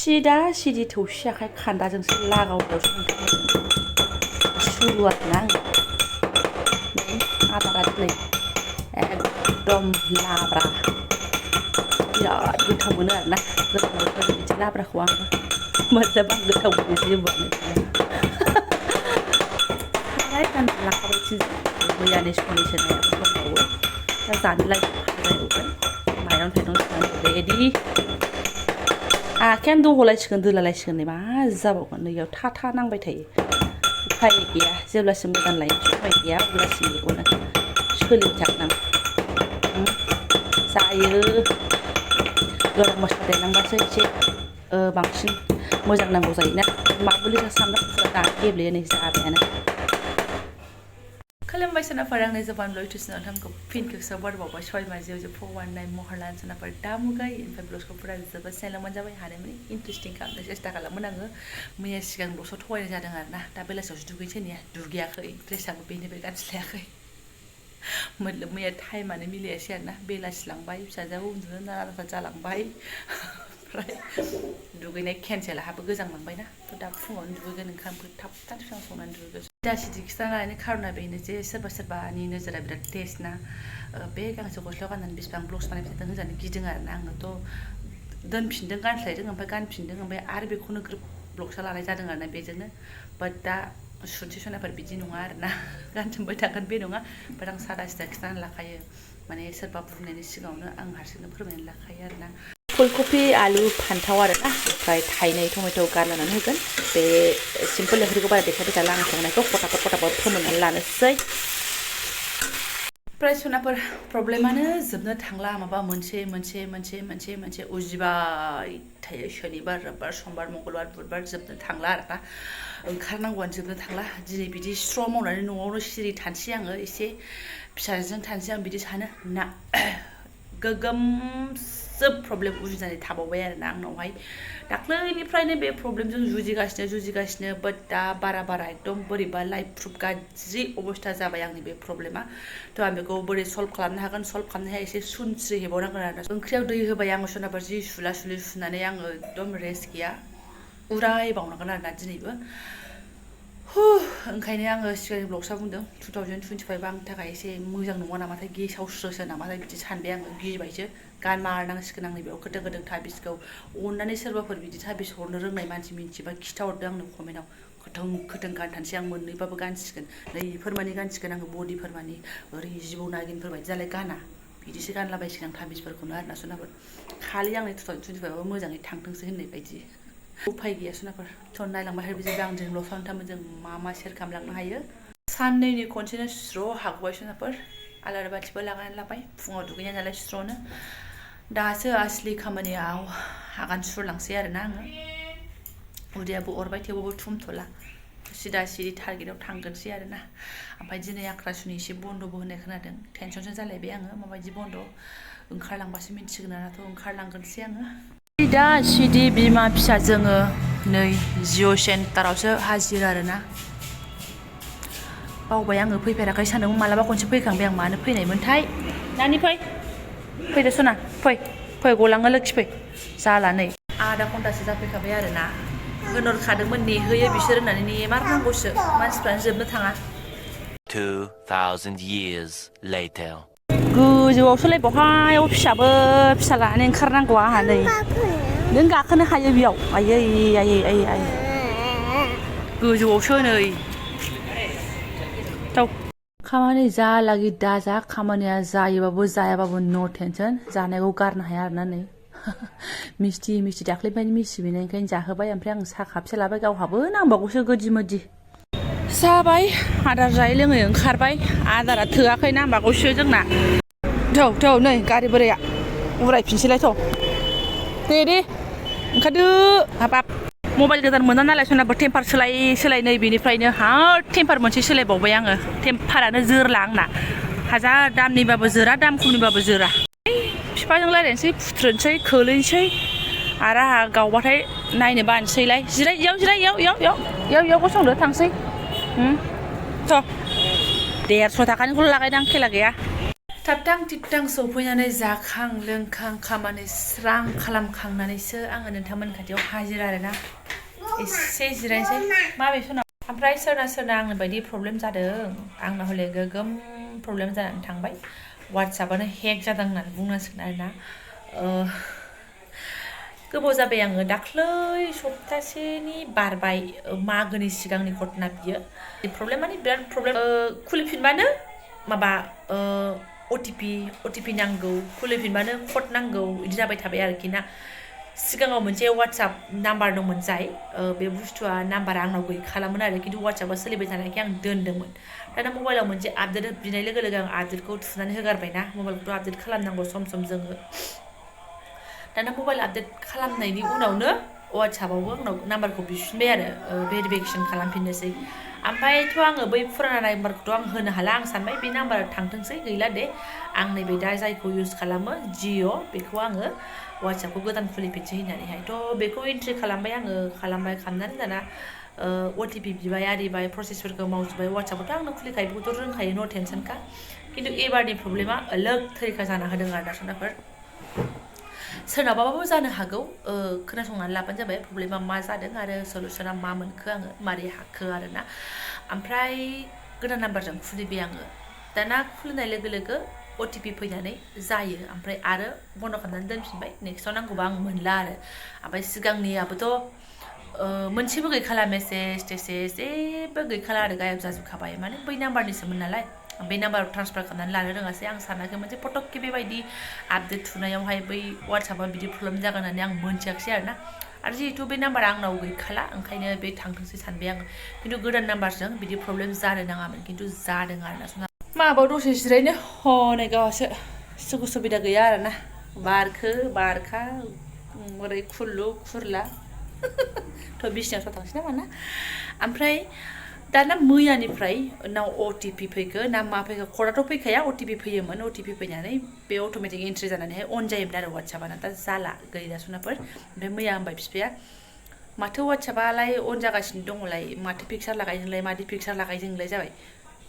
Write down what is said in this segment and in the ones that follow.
सिदा सिदि थौसि आखाइ खान्दाजोंसो लागावदावसो सुलु आरोना आदारा दिनै एकदम लाब्रा बिराद गोथाव मोनो आरोना गोथाव मोनो बिदि लाब्राखौ आङो मोजां गोथाव मोनो जेबोआनो हाय गानना लाखाबाय मैयानि संनाय सोनायाबो दंबावो दा जानो लायगोन माइरं थाइरं संनानै रेडि आखायानो दहलायसिगोन दोलालायसिगोन नै मा जाबावगोन नैयाव था नांबाय थायो उफाय गैया जेब्लासिम मोजां लायनो उफाय गैया अब्लासिम बेखौनो सोलिथारनां जायो गरम मस्ला देनांबासो एसे बांसिन मोजां नांगौ जायोना माबुलि सामब्राम गुफुरा गेब्लेयो नै जाबायानो खुलुमबाय सोनाफोर आंनि Jobanivlog इउटुब नोंथांखौ फिन खेबसेयाव बरायबावबाय सय माजियाव जे फवाननाय महरलान सोनाफोर दा मुगाय ओमफ्राय ब्लगखौ फुरा जोबोद सायलांबानो जाबाय हानायमानि इन्टारेस्टिं खालामनो सेस्था खालामोन आङो मैया सिगां ब्लगआव थगायनाय जादों आरोना दा बेलासियावसो दुगैसै ने दुगैयाखै ड्रेसआबो बेनिफ्राय गानस्लायाखै मतलब मैया टाइमानो मिलायासै आरोना बेलासि लांबाय फिसाजोआबो उन्दुनो नारा जालांबाय ओमफ्राय दुगैनाय केन्सेल आहाबो गोजांलांबायना थ' दा फुङावनो दुगैगोन ओंखामखौ थाब बिफां संनानै दुगैगोन दासिदि खिथानायनि खारना बेनो जे सोरबानि नोजोरा बिराद टेस्ट ना बे गांसे गस्ला गाननानै बेसेबां ब्लग्स बानायफिनदों होननानै गिदों आरोना आङोथ' दोनफिनदों गानस्लायदों ओमफ्राय गानफिनदों ओमफ्राय आरो बेखौनो ग्रोब ब्लग्सआ लानाय जादों आरोना बेजोंनो बाट दा सुनसि सनाफोर बिदि नङा आरोना गानफिनबाय थागोन बे नङा बाट आं सादा सिदा खिथानानै लाखायो माने सोरबा बुंनायनि सिगाङावनो आं हारसिंनो फोरमायनानै लाखायो आरोना फुलकबि आलु फान्थाव आरोना ओमफ्राय थाइनै टमेट' गारलानानै होगोन बे सिम्पोल ओंख्रिखौ बारा देखायबाय थाला आं संनायखौ फटाफट फोमोननानै लानोसै ओमफ्राय सनाफोर प्रब्लेमानो जोबनो थांला माबा मोनसे उजिबाय थायो शनिबार रबिबार समबार मंगलबार बुधबार जोबनो थांला आरोना ओंखारनांगौआनो जोबनो थांला दिनै बिदि स्र' मावनानै न'आवनो सिरि थानोसै आङो एसे फिसाजों थानोसै आं बिदि सानो ना गोगोम प्रब्लेम उजिनानै थाबावबाय आरोना आंनावहाय दाख्लैनिफ्रायनो बे प्रब्लेमजों जुजिगासिनो बाट दा बारा एकदम बोरैबा लाइफ प्रुफ गाज्रि अबस्था जाबाय आंनि बे प्रब्लेमा थ' आं बेखौ बोरै सल्भ खालामनो हागोन सल्भ खालामनाया एसे सुनस्रि हेबावनांगोन आरोना ओंख्रियाव दै होबाय आङो सोनाबार जि सुलि सुनानै आङो एकदम रेस्ट गैया उरायबावनांगोन आरोना दिनैबो ओंखायनो आङो सिगांनि ब्लग्सआव बुंदों 2025 आंनि थाखाय एसे मोजां नङा नामाथाय गेसावस्रोसो नामाथाय बिदि सानबाय आङो गिबायसो गान मारनांसिगोन आंनि बेयाव गोदों थाबिसखौ अननानै सोरबाफोर बिदि थाबिस हरनो रोंनाय मानसि मिन्थिबा खिथाहरदो आंनो कमेन्टआव खोथों गानथानसै आं मोननैबाबो गानसिगोन नैफोरमानि गानसिगोन आङो बडिफोरमानि ओरै जिबौ नागिनफोर बायदि जालाय गाना बिदिसो गानलाबायसिगोन आं थाबिसफोरखौनो आरोना सोनाफोर खालि आंनि 2025 मोजाङै थांथोंसै होननाय बायदि उफाय गैया सोनाफोर थ' नायलांबाय बिदिबा आं दिनै ब्लग्सआव नोंथांमोनजों मा सेयार खालामलांनो हायो साननैनि खनसेनो स्र' हागबाय सोनाफोर आलारि बाथिबो लागायनानै लाबाय फुङाव दुगैनाय नालाय स्र'नो दासो आसलि खामानियाव आगान सुरलांसै आरोना आङो उदैयाबो अरबाय थेवबाबो थुमथ'ला सिदा सिदि टारगेटआव थांगोनसै आरोना ओमफ्राय दिनै आख्रासुनि एसे बन्द'बो होननाय खोनादों टेनसनसो जालायबाय आङो माबायदि बन्द' ओंखारलांबासो मिन्थिगोन आरोनाथ' ओंखारलांगोनसै आङो दा सिदि बिमा फिसा जोङो नै जिअ सेन्टारावसो हाजिरा आरोना बावबाय आङो फैफेराखै सानदोंमोन मालाबा खनसे फैखांबाय आं मानो फैनायमोनथाय नानि फैदो सना फै गलाङो लोखि फै जाला नै आधा घन्टासो जाफैखाबाय आरोना होनहरखादोंमोन नेहोयो बिसोर होननानै नेमारनांगौसो मानसिफ्रानो जोबनो थाङा 2000 years later गोजौआवसोलाय बहाय फिसाबो फिसा लानानै ओंखारनांगौ आंहा नै नों गाखोनो हायो बेयाव आयै गोजौआवसो नै खामानि जालागि दाजा खामानिया जायोबाबो जायाबाबो न' टेनसन जानायखौ गारनो हाया आरोना नै मिस्थि दाख्लैनिफ्रायनो मिस्थि बेनो ओंखायनो जाहोबाय ओमफ्राय आं साहा खापसे लाबाय गावहाबो नांबावगौसो गोदि मोदि जाबाय आदार जायै लोङै ओंखारबाय आदारा थोआखै नांबावगौसो जोंना थौ नै गारि बोराया उरायफिनसैलाय दे ओंखारदो हाबाब मबाइल गोदान मोना नालाय सोनाबो टेम्पार सोलाय नै बेनिफ्रायनो हार्ड टेम्पार मोनसे सोलायबावबाय आङो टेम्पारानो जोरला आंना हाजार दामनिबाबो जोरा दाम खमनिबाबो जोरा बिफाजों रायज्लायनोसै फुथ्रोनसै खोलैनोसै आरो आंहा गावबाथाय नायनो बानोसैलाय जिराय इयाव गसंदो थांसै थ' 150 थाखानिखौल' लागायदां खेला गैया थाबथां थिबथां सफैनानै जाखां लोंखां खामानि स्रां खालामखांनानैसो आङो नोंथांमोन खाथियाव हाजिर आरोना एसे जिरायनोसै माबे सना ओमफ्राय सोरना सोरना आंनि बायदि प्रब्लेम जादों आंना हले गोगोम प्रब्लेम जानानै थांबाय WhatsAppआनो हेक जादों होननानै बुंनांसिगोन आरोना गोबाव जाबाय आङो दाख्लै सप्तासेनि बारबाय मागोनि सिगांनि घटना बियो प्रब्लेम माने बिराद प्रब्लेम खुलिफिनबानो माबा OTP नांगौ खुलिफिनबानो कड नांगौ बिदि जाबाय थाबाय आरोखि ना सिगाङाव मोनसे WhatsApp नाम्बार दंमोन जाय बे बुस्थुआ नाम्बारा आंनाव गैखालामोन आरो खिन्थु WhatsAppआ सोलिबाय थानायखाय आं दोनदोंमोन दाना मबाइलाव मोनसे आपडेट बिनाय लोगो लोगो आं आपडेटखौ थुनानै होगारबायना मबाइलखौथ' आपडेट खालामनांगौ सम सम जोङो दाना मबाइल आपडेट खालामनायनि उनावनो WhatsAppआवबो आंनाव नाम्बारखौ बिफिनबाय आरो भेरिफिकेसन खालामफिननोसै ओमफ्रायथ' आङो बै फुराना नाम्बारखौथ' आं होनो हाला आं सानबाय बे नाम्बारा थांथोंसै गैला दे आं नैबे दा जायखौ इउज खालामो जिअ बेखौ आङो WhatsAppखौ गोदान खुलिफिनसै होननानैहाय थ' बेखौ एन्ट्रि खालामबाय आङो खालामनानै दाना OTP बिबाय आरिबाय प्रसेसफोरखौ मावजोब्बाय WhatsAppआवथ' आंनो खुलिखायो बेखौथ' रोंखायो नो टेनसनखा खिन्थु एबारनि प्रब्लेमा लोग थैखा जाना होदों आरो दा सनाफोर सोरनावबाबो जानो हागौ खोनासंनानै लाबानो जाबाय प्रब्लेमा मा जादों आरो सलुसना मा मोनखो आङो मारै हाखो आरोना ओमफ्राय गोदान नाम्बारजों खुलिबाय आङो दाना खुलिनाय लोगो लोगो OTP फैनानै जायो ओमफ्राय आरो बन्द खालामनानै दोनफिनबाय नेक्स्टआव नांगौबा आं मोनला आरो ओमफ्राय सिगांनियाबोथ' मोनसेबो गैखाला मेसेज टेसेज जेबो गैखाला आरो गायब जाजोबखाबाय माने बै नाम्बारनिसोमोन नालाय बे नाम्बाराव ट्रान्सफार खालामनानै लानो रोङासै आं सानाखै मोनसे पटकके बेबायदि आपडेट थुनायावहाय बै WhatsAppआ बिदि प्रब्लेम जागोन होननानै आं मोनथियाखिसै आरोना आरो जिहेतु बे नाम्बारा आंनाव गैखाला ओंखायनो बे थांथोंसै सानबाय आङो खिन्थु गोदान नाम्बारजों बिदि प्रब्लेम जानो नाङामोन खिन्थु जादों आरोना माबायाव दसे जिरायनो हनै गावहासो सुखु सुबिदा गैया आरोना बारखा ओरै खुरलु खुरला थ' बिसिनायाव थांसै नामा ना ओमफ्राय दाना मैयानिफ्राय नाव OTP फैखो ना मा फैखो कडाथ' फैखाया OTP फैयोमोन OTP फैनानै बे अट'मेटिक एन्ट्रि जानानैहाय अन जायोमोन आरो WhatsAppआनो दा जाला गैला सनाफोर ओमफ्राय मैया होनबाय बिफाया माथो WhatsAppआलाय अन जागासिनो दङलाय माथो पिक्सार लागायो नोंलाय माथो पिक्सार लागायो नोंलाय जाबाय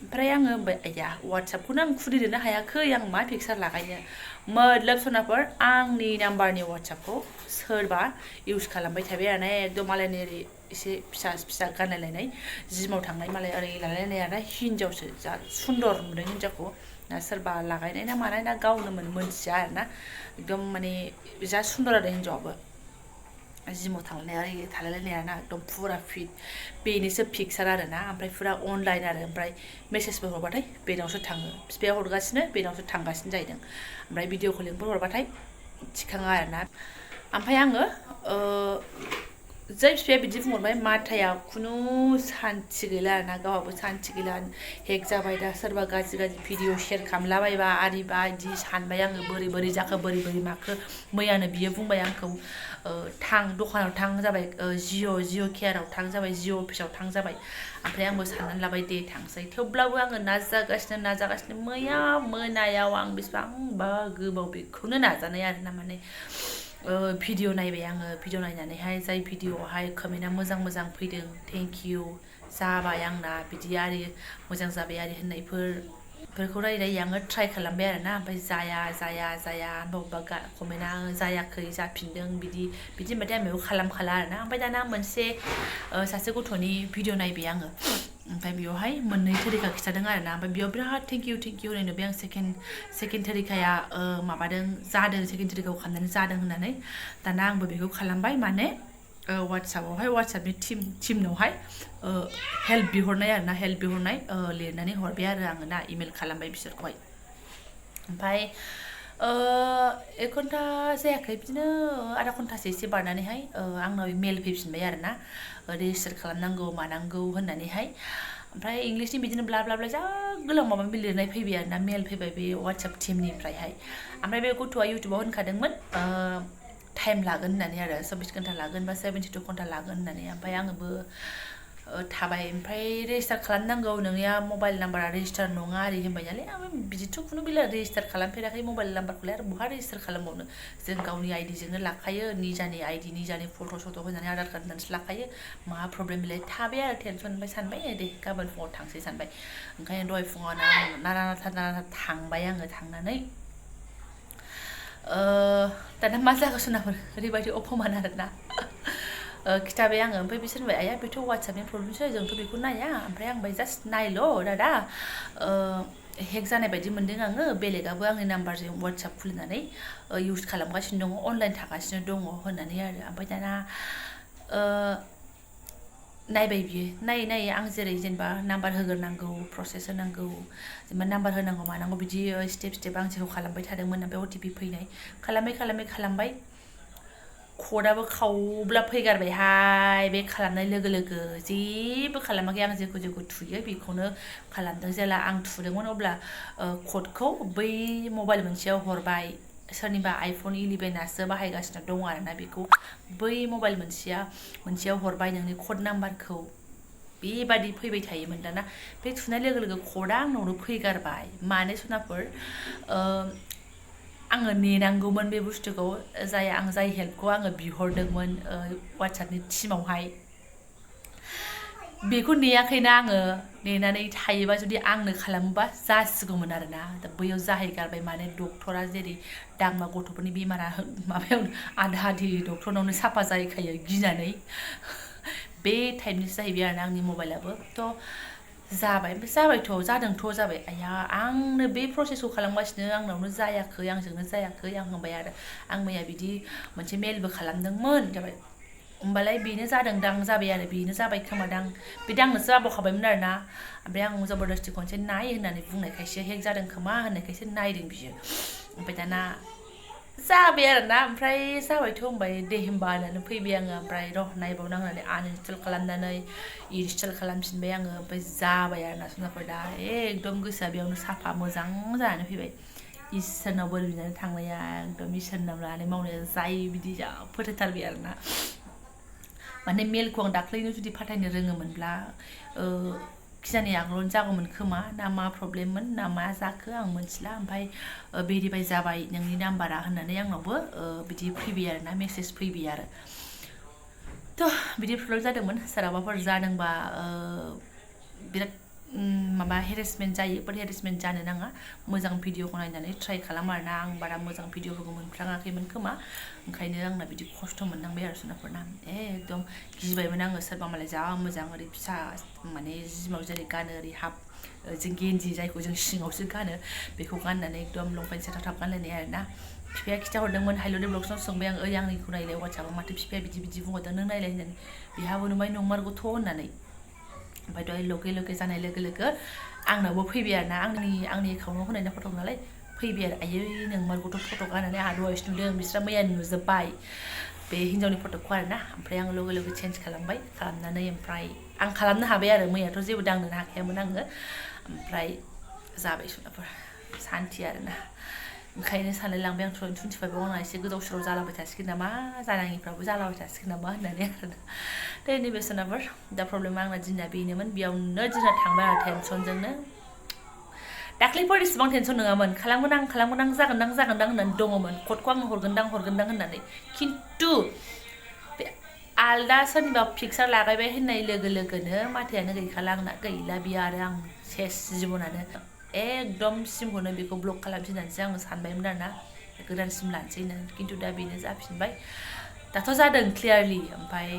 ओमफ्राय आङो होनबाय आया WhatsAppखौनो आं खुलिनोनो हायाखै आं मा पिक्सार लागायनो मतलब सनाफोर आंनि नाम्बारनि WhatsAppखौ सोरबा इउज खालामबाय थाबाय आरोना एकदम मालायनि ओरै एसे फिसा गानलायलायनाय जिमाव थांनाय मालाय ओरै लालायलायनाय आरोना हिन्जावसो जा सुन्दर नुदों हिन्जावखौ ना सोरबा लागायनाय ना मानाय ना गावनो मोनथिया आरोना एकदम माने जा सुन्दर आरो हिन्जावआबो जिमाव थालायलायनाय आरोना एकदम फुरा फिट बेनिसो पिक्सार आरोना ओमफ्राय फुरा अनलाइन आरो ओमफ्राय मेसेजफोर हरबाथाय बेनावसो थाङो बिफाया हरगासिनो बेनावसो थांगासिनो जाहैदों ओमफ्राय भिडिअ कलिंफोर हरबाथाय थिखाङा आरोना ओमफ्राय आङो जै बिफाया बिदि बुंहरबाय माथाया खुनु सान्थि गैला आरोना गावहाबो सान्थि गैला हेक जाबाय दा सोरबा गाज्रि भिडिअ शेयार खालामलाबायबा आरिबा बिदि सानबाय आङो बोरै जाखो बोरै माखो मैयानो बियो बुंबाय आंखौ थां दखानाव थां जाबाय जिअ केयाराव थां जाबाय जिअ अफिसाव थां जाबाय ओमफ्राय आंबो साननानै लाबाय दे थांसै थेवब्लाबो आङो नाजागासिनो मैया मोनायाव आं बेसेबांबा गोबाव बेखौनो नाजानाय आरोना माने भिडिअ नायबाय आङो भिडिअ नायनानैहाय जाय भिडिअआवहाय कमेन्टआ मोजां फैदों थेंक इउ जाबाय आंना बिदि आरि मोजां जाबाय आरि होननायफोरखौ रायलायो आङो ट्राइ खालामबाय आरोना ओमफ्राय जाया बबेबा कमेन्टआ जायाखै जाफिनदों बिदि होनबाथाय आं बेखौ खालामखाला आरोना ओमफ्राय दाना मोनसे सासे गथ'नि भिडिअ नायबाय आङो ओमफ्राय बेयावहाय मोननै तरिका खिथादों आरोना ओमफ्राय बेयाव बिराद थेंक इउ होननाय नुबाय आं सेकेन्ड तरिकाया माबादों जादों सेकेन्ड तरिकाखौ खालामनानै जादों होननानै दाना आंबो बेखौ खालामबाय माने WhatsAppनि टिमनावहाय हेल्प बिहरनाय आरोना लिरनानै हरबाय आरो आङो ना इमेल खालामबाय बिसोरखौहाय ओमफ्राय 1 घन्टा जायाखै बिदिनो आधा घन्टासो एसे बारनानैहाय आंनाव मेल फैफिनबाय आरोना रेजिस्टार खालामनांगौ मानांगौ होननानैहाय ओमफ्राय इंलिसनि बिदिनो ब्ला जा गोलाव माबा लिरनाय फैबाय आरोना मेल फैबाय बे WhatsApp टिमनिफ्रायहाय ओमफ्राय बे गथ'आ इउटुबाव होनखादोंमोन टाइम लागोन होननानै आरो 24 घन्टा लागोन बा 72 घन्टा लागोन होननानै ओमफ्राय आङोबो थाबाय ओमफ्राय रेजिस्टार खालामनांगौ नोंनिया मबाइल नाम्बारा रेजिस्टार नङा आरि होनबाय नालाय आं बिदिथ' खुनु गैला रेजिस्टार खालामफेराखै मबाइल नाम्बारखौलाय आरो बहा रेजिस्टार खालामबावनो जों गावनि आइडिजोंनो लाखायो निजानि आइडि निजानि फट' सट' होनानै आधार कार्ड होनानैसो लाखायो मा प्रब्लेम बेलाय थाबाय आरो टेनसन ओमफ्राय सानबाय दे गाबोन फुङाव थांसै सानबाय ओंखायनो दहाय फुङाव नारा थांबाय आङो थांनानै दाना मा जागासिनोफोर ओरैबायदि अपमान आरोना खिथाबाय आङो ओमफ्राय बिसोर होनबाय आया बेथ' वाट्सएपनि प्रब्लेमसो जोंथ' बेखौ नाया ओमफ्राय आं होनबाय जास्ट नायल' दादा हेक जानाय बायदि मोनदों आङो बेलेगाबो आंनि नाम्बारजों वाट्सएप खुलिनानै इउज खालामगासिनो दङ अनलाइन थागासिनो दङ होननानै आरो ओमफ्राय दाना नायबाय बियो नायै आं जेरै जेनेबा नाम्बार होग्रोनांगौ प्रसेस होनांगौ जेनेबा नाम्बार होनांगौ मानांगौ बिदि स्टेप आं जेखौ खालामबाय थादोंमोन ओमफ्राय अटिपि फैनाय खालामबाय क'डाबो खावब्ला फैगारबायहाय बे खालामनाय लोगो लोगो जेबो खालामाखै आं जेखौ थुयो बेखौनो खालामदों जेला आं थुदोंमोन अब्ला क'डखौ बै मबाइल मोनसेयाव हरबाय सोरनिबा आइफन 11आसो बाहायगासिनो दङ आरोना बेखौ बै मबाइल मोनसेयाव हरबाय नोंनि क'ड नाम्बारखौ बेबादि फैबाय थायोमोन दाना बे थुनाय लोगो लोगो क'डा आंनावनो फैगारबाय माने सनाफोर आङो नेनांगौमोन बे बुस्थुखौ जाय हेल्पखौ आङो बिहरदोंमोन वाट्सएपनि टिमावहाय बेखौ नेयाखैना आङो नेनानै थायोबा जुदि आंनो खालामोबा जासिगौमोन आरोना दा बैयाव जाहैगारबाय माने डक्टरा जेरै दांमा गथ'फोरनि बेमारा माबायाव आधा डक्टरनावनो साफा जाहैखायो गिनानै बे टाइपनिसो जाहैबाय आरोना आंनि मबाइलाबो थ' जादोंथ' जाबाय आया आंनो बे प्रसेसखौ खालामगासिनो आंनावनो जायाखै आंजोंनो जायाखै आं होनबाय आरो आं मैया बिदि मोनसे मेलबो खालामदोंमोन जाबाय होमबालाय बेनो जादोंदां जाबाय आरो बेनो जाबाय खोमादां बे दांनोसो जाबावखाबायमोन आरोना ओमफ्राय आं जबरदस्ति खनसे नाय होननानै बुंनायखायसो हेक जादों खोमा होननायखायसो नायदों बियो ओमफ्राय दाना जाबाय आरोना ओमफ्राय जाबायथ' होनबाय दे होमबा होननानै फैबाय आङो ओमफ्राय नायबावनो होननानै आनइनस्टल खालामनानै इनस्टल खालामफिनबाय आङो ओमफ्राय जाबाय आरोना सनाफोर दा एकदम गोसोआ बेयावनो साफा मोजां जानानै फैबाय इसोरनाव बोर बिनानै थांनाया एकदम इसोरनाव लानानै मावनाया जाय बिदि जा फोथायथारबाय आरोना माने मेलखौ आं दाख्लैनो जुदि फाथायनो रोङोमोनब्ला खिजानि आगोलावनो जागौमोन खोमा ना मा प्रब्लेममोन ना मा जाखो आं मिथिला ओमफ्राय भेरिफाइ जाबाय नोंनि नाम्बारा होननानै आंनावबो बिदि फैबाय आरोना मेसेज फैबाय आरो थ' बिदि प्रब्लेम जादोंमोन सोरहाबाफोर जादोंबा बिराद माबा हेरेसमेन्ट जायो बाट हेरेसमेन्ट जानो नाङा मोजां भिडिअखौ नायनानै ट्राइ खालाम आरोना आं बारा मोजां भिडिअफोरखौ मोनफ्लाङाखैमोन खोमा ओंखायनो आंना बिदि खस्थ' मोननांबाय आरो सोनाफोरना एकदम गिबायमोन आङो सोरबा मालाय जा मोजां ओरै फिसा माने जिमाव जेरै गानो ओरै हाफ जों गेन्जि जायखौ जों सिङावसो गानो बेखौ गाननानै एकदम लंपेन्ट सेथाथाब गानलायनाय आरोना बिफाया खिथाहरदोंमोन हाइल'दे ब्लग्सआव सोंबाय आं ओइ आंनिखौ नायलाय वाट्सएपआव माथो बिफाया बिदि बुंहरदों नों नायलाय होननानै बेहाबो नुबाय नंमारगौथ' होननानै ओमफ्राय दहाय लगे जानाय लोगो लोगो आंनावबो फैबाय आरोना आंनि एकाउन्टाव होनाय फट' नालाय फैबाय आरो आयै नोंमारगौथ' फट' गाननानै आंहा दहायसो नुदों बिस्रा मैया नुजोब्बाय बे हिन्जावनि फट'खौ आरोना ओमफ्राय आं लगे चेन्ज खालामनानै ओमफ्राय आं खालामनो हाबाय आरो मैयाथ' जेबो दांनोनो हाखायामोन आङो ओमफ्राय जाबाय सनाफोर सान्थि आरोना ओंखायनो सानलायलांबाय आं 25आव आंना एसे गोदाव सोराव जालांबाय थासिगोन नामा जानाङिफ्राबो जालांबाय थासिगोन नामा होननानै आरोना दा नैबे सोनाफोर दा प्रब्लेमा आंना दिना बेनोमोन बेयावनो दिना थांबाय आरो टेनसनजोंनो दाख्लैफोर इसेबां टेनसन नङामोन खालामगोन आं जागोनदां होननानै दङमोन क'डखौ आं हरगोनदां होननानै खिन्थु बे आलदा सोरनिबा पिक्सार लागायबाय होननाय लोगो लोगोनो माथायानो गैखाला आंना गैला बियो आरो आं सेस जिबनानो एकदम सिमखौनो बेखौ ब्लक खालामफिननानैसो आङो सानबायमोन आरोना गोदान सिम लानोसै होननानै खिन्थु दा बेनो जाफिनबाय दाथ' जादों क्लियारलि ओमफ्राय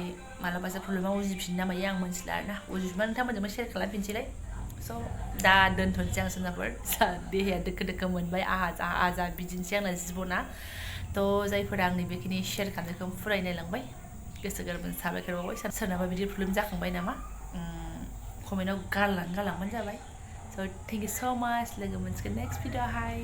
मालाबासो प्रब्लेमा उजिफिनो ना मायो आं मिथिला आरोना उजिफिनबा नोंथांमोनजोंबो शेयार खालामफिनसैलाय स' दा दोनथ'नोसै आं सोनाफोर देहाया दोखो मोनबाय आहा बिदिनोसै आंना जिबना थ' जायफोरा आंनि बेखिनि शेयार खालामनायखौ फरायनायलांबाय गोसो गोरबोनि साबायखर बावबाय सोरनाबा बिदि प्रब्लेम जाखांबाय नामा कमेन्टआव गालांबानो जाबाय स' थेंक इउ स' माच लोगो मोनसिगोन नेक्स्ट भिडिअ' हाय